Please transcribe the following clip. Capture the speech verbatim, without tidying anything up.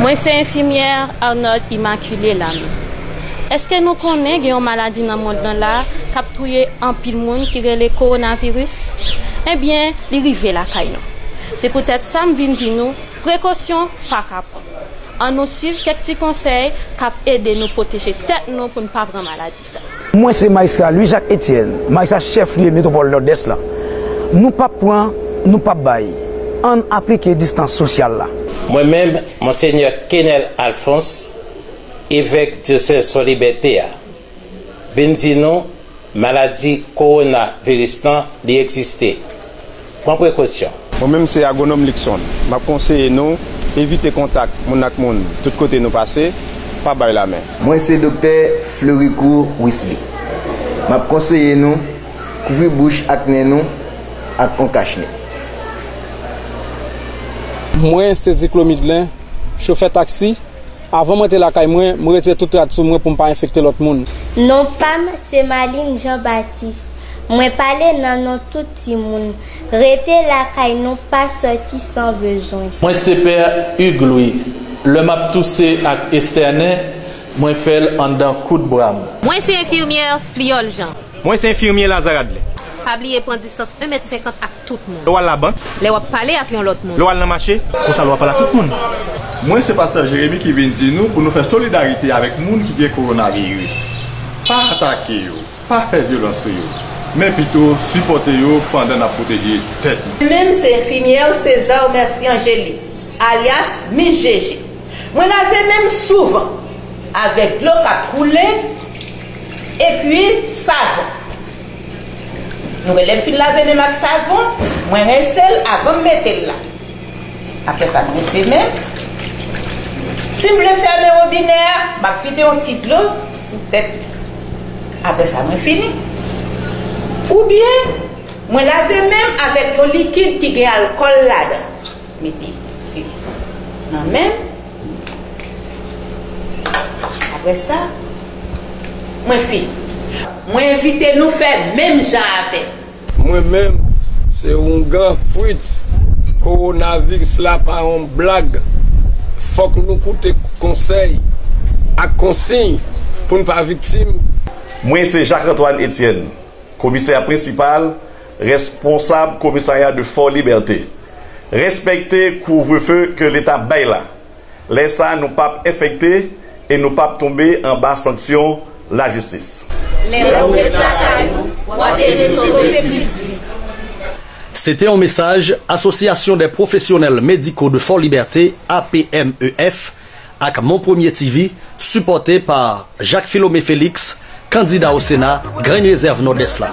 Mwen se enfimyè Arnold Immaculée Lamy. Èske nou konnen gen yon maladi nan mond lan la k ap touye anpil moun ki rele kowonaviris? Ebyen, li rive lakay nou. Se poutèt sa m vin di nou, prekosyon pa ka pran. Ann nou swiv kèk ti konsèy k ap ede nou pwoteje tèt nou pou n pa pran maladi sa. Mwen se Majistra Louis Jacques Etienne, Majistra Chèf Lye Metwopòl Nòdès la. Nou p ap pran, nou p ap bay. Ann aplike distans sosyal la. Mwen menm, Monsenyè Kenel Alphonse, Evèk Dyosèz Fò Libète a, vin di nou, maladi kowonaviris lan, li egziste. Pran prekosyon. Mwen menm se Agwonòm Luckson. M ap konseye nou evite kontak moun ak moun tout kote nou pase, pa bay lamen. Mwen se Doktè Fleuricourt Wisley. M ap konseye nou kouvri bouch ak nen nou ak yon kach nen. Mwen se Diklo Midlen, chofè taksi. Avan m antre lakay mwen, mwen retire tout rad sou mwen pou m pa enfekte lòt moun. Non pa m se Maline Jean Baptiste. Mwen pale nan non tout timoun. Rete lakay nou, pa sòti san bezwen. Mwen se Pè Hugues Louis. Lè m ap touse ak estènen, mwen fè l anndan kout bra m. Mwen se enfimyè Fliol Jean. Mwen se enfimyè Lazare Adley. Pa bliye pran distans en mèt senkant ak tout moun. Lè w al labank. Lè w ap pale ak yon lòt moun. Lè w al nan mache. Konsa lè w ap pale ak tout moun. Mwen se Pastè Jeremi ki vin di nou pou nou fè solidarite avèk moun ki gen kowonaviris. Pa atake yo, pa fè vyolans sou yo, men pito sipòte yo pandan n ap pwoteje tèt nou. Mwen menm se enfimyè César Mercy Angélique, alyas Miss Jeje. Mwen lave men m souvan avèk dlo k ap koule epi savon. Nou wè lè m fin lave men m ak savon, mwen rense l avan m mete l la. Apre sa, m rense men m. Si m vle fèmen wobinè a, m ap vide yon ti dlo sou tèt mwen. Apre sa, mwen fini. Oubyen, mwen lave men m avèk yon likid ki gen alkòl ladan. Mete ti nan men m. Apre sa, mwen fini. Mwen envite nou fè menm jan avè m. Mwen menm, se Oungan Fritz. Kowonaviris la pa yon blag. Fòk nou koute konsèy ak konsiy pou n pa viktim. Mwen se Jacques Antoine Etienne, Komisè Prensipal, Responsab Komisarya de Fò Libète. Respekte kouvrefe ke Leta bay la. Lè sa a nou p ap enfekte e nou p ap tonbe anba sanksyon lajistis. Lè w ret lakay ou, w ap ede sove plis vi. Se te yon mesaj Association des Professionnels Médicaux de Fort Liberté, A P M E F, ak Mon Premier T V, sipòte pa Jacques Philomé Félix, kandida o Sena, Grenn Rezèv Nòdès la.